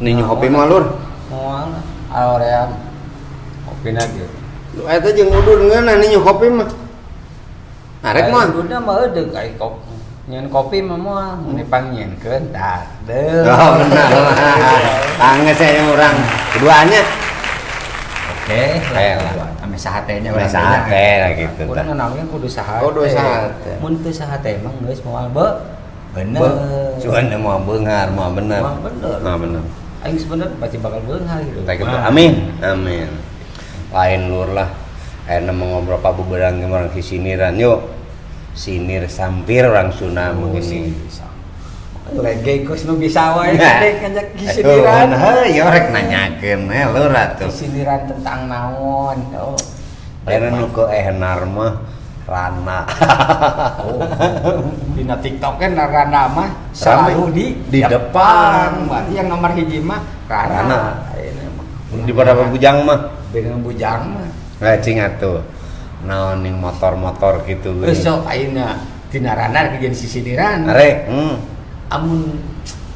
Ninyu kopi mah, Lur. Moal aloream. Kopina ge. Lu eta jeung udud ngeunah ninyu kopi mah. Arek mah. Ududna mah eudeuk ai kopi. Nyeun kopi mah moal, mun dipangnyieunkeun tah. Deuk. Oh, benar. Tangga saya orang keduanya. Oke, Oke lah. Ame sahatenya. Ame sahate lah gitu, Urang tah. nganaon kudu sahate. Kudu sahate. Mun teu sahate mah geus moal be. Bener. Cuman mau beunghar, mau bener. Moal bener. Mau bener. Aing sebenernya pasti bakal beunghar gitu. Kayak gitu. Amin. Amin. Lain, Lur, lah. Ayeuna mau ngobrol pa beberang orang sisiniran yuk. Sinir sampir orang Sunda Oh, begini. Lege kos nu bisa wae dek ngajak sisiniran. Heuh, ya rek nanyakeun we, Lur, atuh. Sisiniran tentang naon? Oh. Lain nu ke enar mah Rana. Oh. Dina TikTok kan Rana mah selalu di depan. Berarti yang nomor hiji mah Rana. Rana. Ayeuna mah. Di pada bujang mah. Dengan bujang mah. Lah cing atuh. Naon ning motor-motor gitu Geus sok ayeuna tina Rana jadi sisiniran. Arek. Amun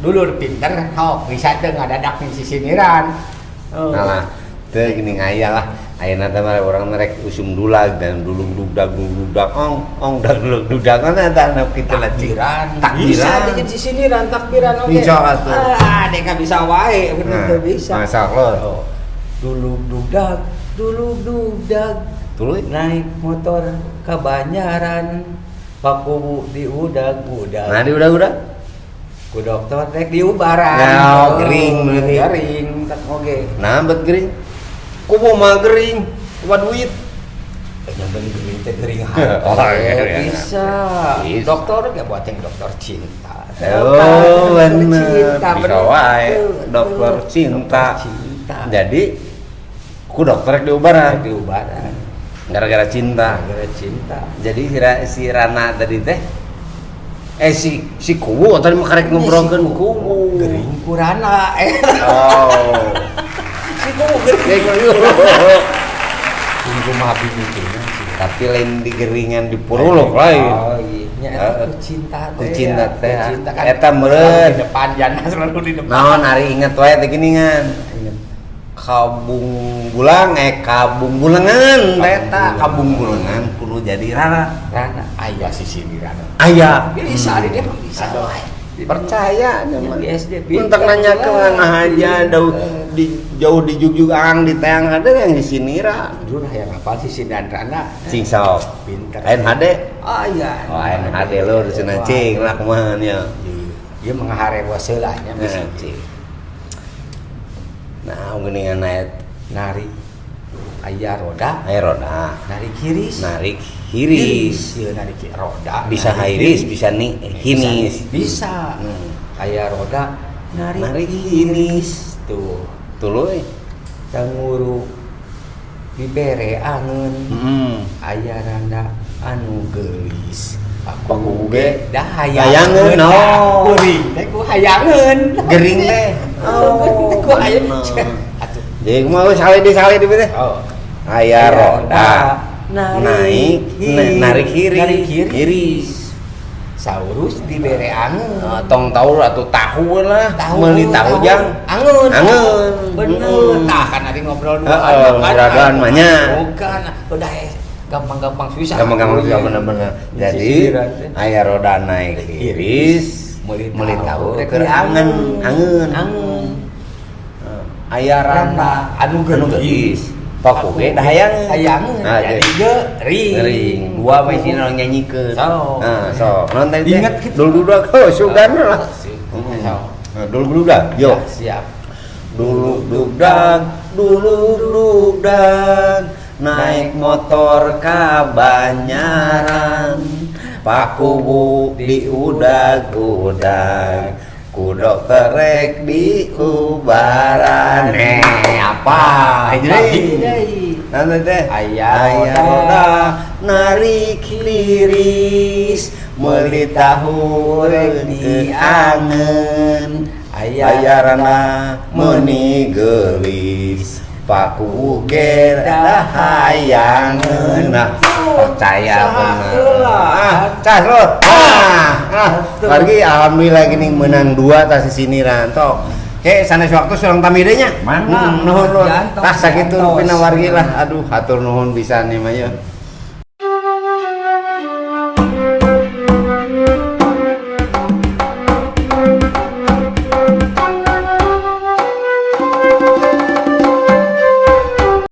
dulur pinter hok bisa teu ngadadak ning sisiniran. Oh. Nah lah, teu gini aya lah. Ayeuna teh mah urang rek usum dulag dan dulung dugdag dugdag ong ong dag dulung dugdag kan eta anu kitu lah cing. Takbiran. Takbiran. Bisa bikin sisiniran takbiran oge. Bisa atuh. Ah, deka bisa wae, bener Nah, teu bisa. Masa lo. Oh. Dulug dugdag, dulug dugdag, Tuluy. Naik motor ke Banjaran, Pakuwu diudag-udag. Nah, di udah-udah. Ku dokter rek diubaran. Nah, oh, gering berarti. Gering tak oge. Nah, bet gering. Kumaha mah gering? Kumaha duit? Eh, nyamben gering teh gering hati. Oh, iya. Bisa. Bisa. Dokter ge buat yang dokter cinta. Oh, Dokter bener. cinta, Bisa bener. wae. Betul, Dokter betul. cinta. Dokter cinta. Jadi ku dokter rek diubaran Rek diubaran. Gara-gara cinta. Gara-gara cinta. Jadi si Rana tadi teh eh si si Kuwu tadi mah karek ngobrolkeun Kuwu. Gering ku Rana. Eh, Oh. si Kuwu gering. Kayak kuwu. Tunggu mah bibitna sih. Tapi lain di geringan di puruluk lain. Oh iya, nya eta ku cinta Ku teh. cinta Ku teh. cinta kan. Eta meureun. Selalu di depan jana selalu di depan. Naon ari inget wae teh geuningan. Inget. Kabung bulang eh kabung bulengan teh eta kabung bulengan kudu jadi rara. Rana aya sisi di Rana. Aya. Bisa di dia mah bisa wae. Percaya Yang mah. di SD Untuk nanya ke mana aja jauh di jauh di jugjug ang di teang ada yang di sini ra. Dulu yang hafal sisi dan Rana. Cing sok. Pinter. Lain HD. Oh iya. Oh, lain HD lur cenah cing lah kumaha nya. Ieu mengharewas heula nya bisa. Nah, cing. Nah, geuningan aya Nari aya roda, aya roda. Narik hiris. Narik hiris. Ieu narik roda. Bisa narik hiris, bisa nih hinis. Bisa. Aya roda narik, Narik hiris. Tuh. Tuluy. Tanguru dibere angeun. Aya randa anu geulis. Paku ge dah hayangeun, hayangeun. oh. Kuring teh ku hayangeun. Gering teh. Oh, gering teh ku hayang. Bener. Atuh. Jadi kumaha we sale di sale di teh? Oh. Aya roda narik naik narik hiris. Narik hiris. Hiris. Saurus dibere angeun. Eh, tong tahu atau tahu lah, meuli tahu jang angeun. Angeun. Bener. Tah kan ari ngobrol dua Heeh, ngobrol mah nya. Bukan, udah gampang-gampang susah. Gampang-gampang susah bener-bener. Jadi Sisiran teh. Aya roda naik hiris, meuli meuli tahu rek keur angen, angeun. Angeun. Aya randa anu anu geulis. Paku ge da hayangeun. Hayangeun. Nah, Jadi gering. Gering. Dua we sini orang nyanyikeun. So. Nah, so. Naon tadi teh? Ingat gitu. Dulu dulu oh sugan lah. So. Nah, dulu dulu yo. Siap. Dulu dugdag, dulu dugdag, naik motor ka Banyaran, Pakuwu diudag-udag, ku dokter rek diubaran. Eh, apa? Hiji deui. Nanti teh Aya aya roda. Roda narik liris meuli tahu rek diangeun. Aya aya rana meuni geulis paku ge hayangeun. Nah, percaya bener. Ah, cas lo. Ah, ah. Lagi alhamdulillah gini menang dua tas di sini rantok. Oke, sanes waktu urang tami deui nya. Mangga. Nuhun, Lur. Diantos, Tah, sakitu diantos. rupina wargi lah. Aduh, hatur nuhun pisan nih mah ya.